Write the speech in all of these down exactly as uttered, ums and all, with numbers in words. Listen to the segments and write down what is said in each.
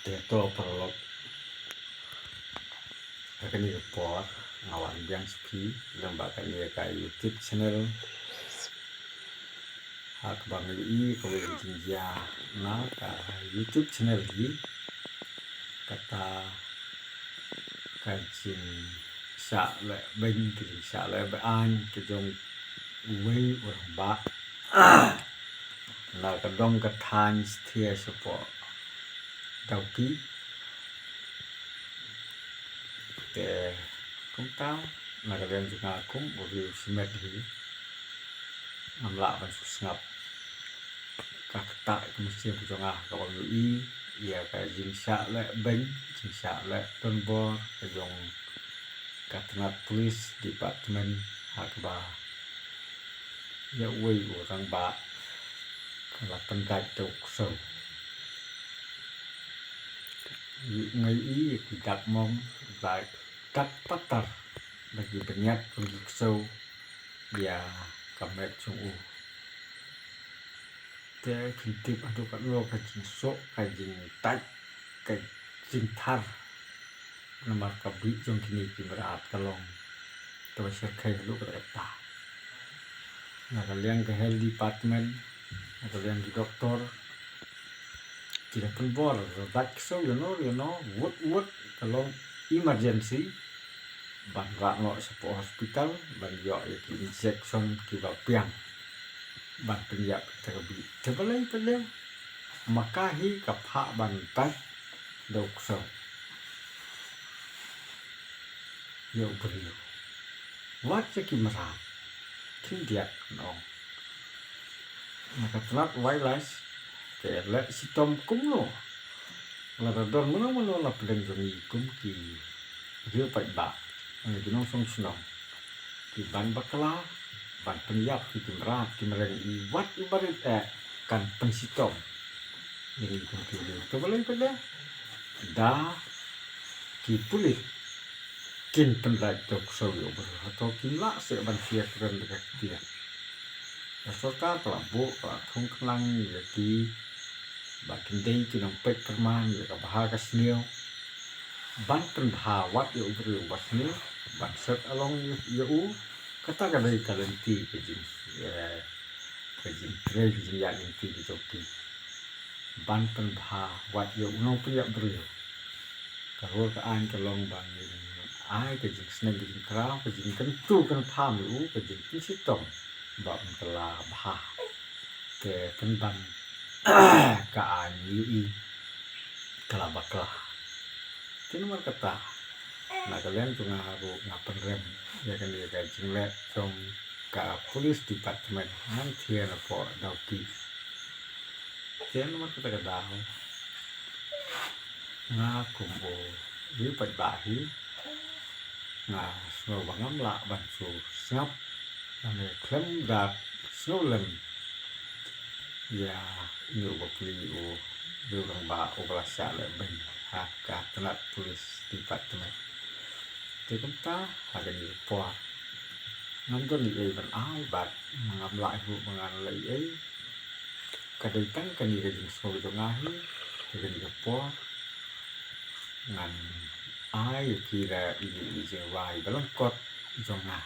Ïa to paralok, ha kane ka por nga wan biang sha phi lyngba kane ka YouTube channel. Ha kaba nga ïohi kawei ka jingjia na ka YouTube channel hi, kata ka jingshah leh beiñ, ka jingshah leh beiñ ka jong uwei u rangbah na ka dong ka thaiñ Sthia shapoh Dawki. Te kumta, na ka liang jong nga kum u riew shimet hi, ngam lah ban shu sngap ka ktah ka mynsiem ka jong nga kaba nga ïohi ïa ka jingshah leh beiñ, jingshah leh donbor ka jong ka tnat police department, ha kaba ïa uwei u rangbah ka la pyndait da u ksew. Nga ïohi ïa ki dak mong, dak, dak patar, da ki bniat jong ki ksew ïa ka met jong u. Te phin tip haduh katno ka jingsuk, ka jingtait, ka jingthar. Namar ka bih jong kine ki mrad ka long kaba shyrkhei haduh katta katta. Na ka liang ka health department, na ka liang ki doktor, ki la pynbor, bad ksew ïano ïano, wut wut ka long emergency, ban rah noh shapoh hospital ban ïoh ïa ki injection kiba biang ban pynïap ïa ka bih. Te balei balei ma ka hi ka phah ban tait da u ksew ïa u briew? Wat ïa ki mrad khyndiat, nong. Na ka tnat wildlife ka leh shitom kumno? Lada don mano mano na pdeng jong ngi kum ki riew paidbah, ki nongshong shnong, ki ban bakla ban pynïap ki, ki mrad ki mreng, i wat i barit eh kan pynshitom ïa ngi kum ki briew. Te balei pat de da ki pulit kin pyndait da u ksew ïa u briew? Hato kim lah seh ban pynïap kren da ka ktien? Ka sorkar ka la buh, ka la thung khnang ïa ki ba kin dei ki nongpeit pyrman ïa ka bha ka sniew, ban pynbha wat ïa u briew ba sniew, ban set along ïa u. Kata ka dei ka lynti ka jing, eh, ka jingtrei, ka jingïaid lynti ka jong ki, ban pynbha wat ïa u nongpynïap briew. Ka rul ka aiñ ka long ba ngin ai ka jingsneng ka jingkraw, ka jingkyntu kynpham ïa u, ka jingpynshitom ba un kylla bha. Te pynban ka aiñ ngi ïohi ka la bakla. Te namar kata, na ka liang jong nga ruh nga pynrem ïa kane ka jingleh jong ka police department hangtei napoh Dawki. Te namar kata ka daw, nga kum u riew paidbah hi, nga sngew ba ngam lah ban shu sngap, nga khlem da sngew lem ïa une u bapli, u riew rangbah uba la shah leh beiñ ha ka tnat police department. Te kumta, ha kane ka por ngam don ei ei ban ai bad ngam lah ruh ba ngan leh ei ei. Ka dei tang kane ka jingsngew jong nga hi, ha kane ka por ngan ai ïa phi da i, i jingrwai ba lyngkot jong nga.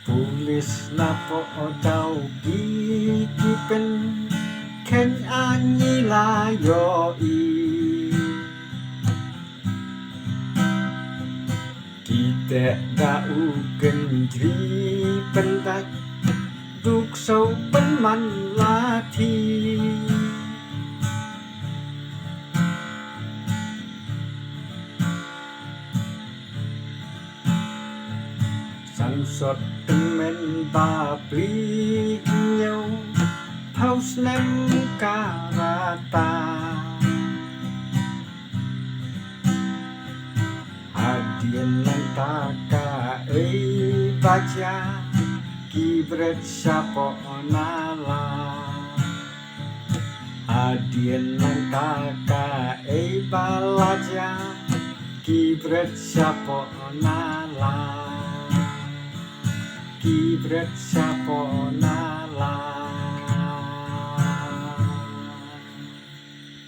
Police napoh Dawki ki pynkheiñ aiñ ngi la ïohi. Ki teh da u kynjri pyndait, da u ksew pynman lathi. Sangsot tymmen bapli hynñiew phew snem ka rta. Hadien nangta kaei Ba jia ki bret shapoh na la. Hadien nangta kaei ba la jia ki bret shapoh na la. Ki bret shapoh na la.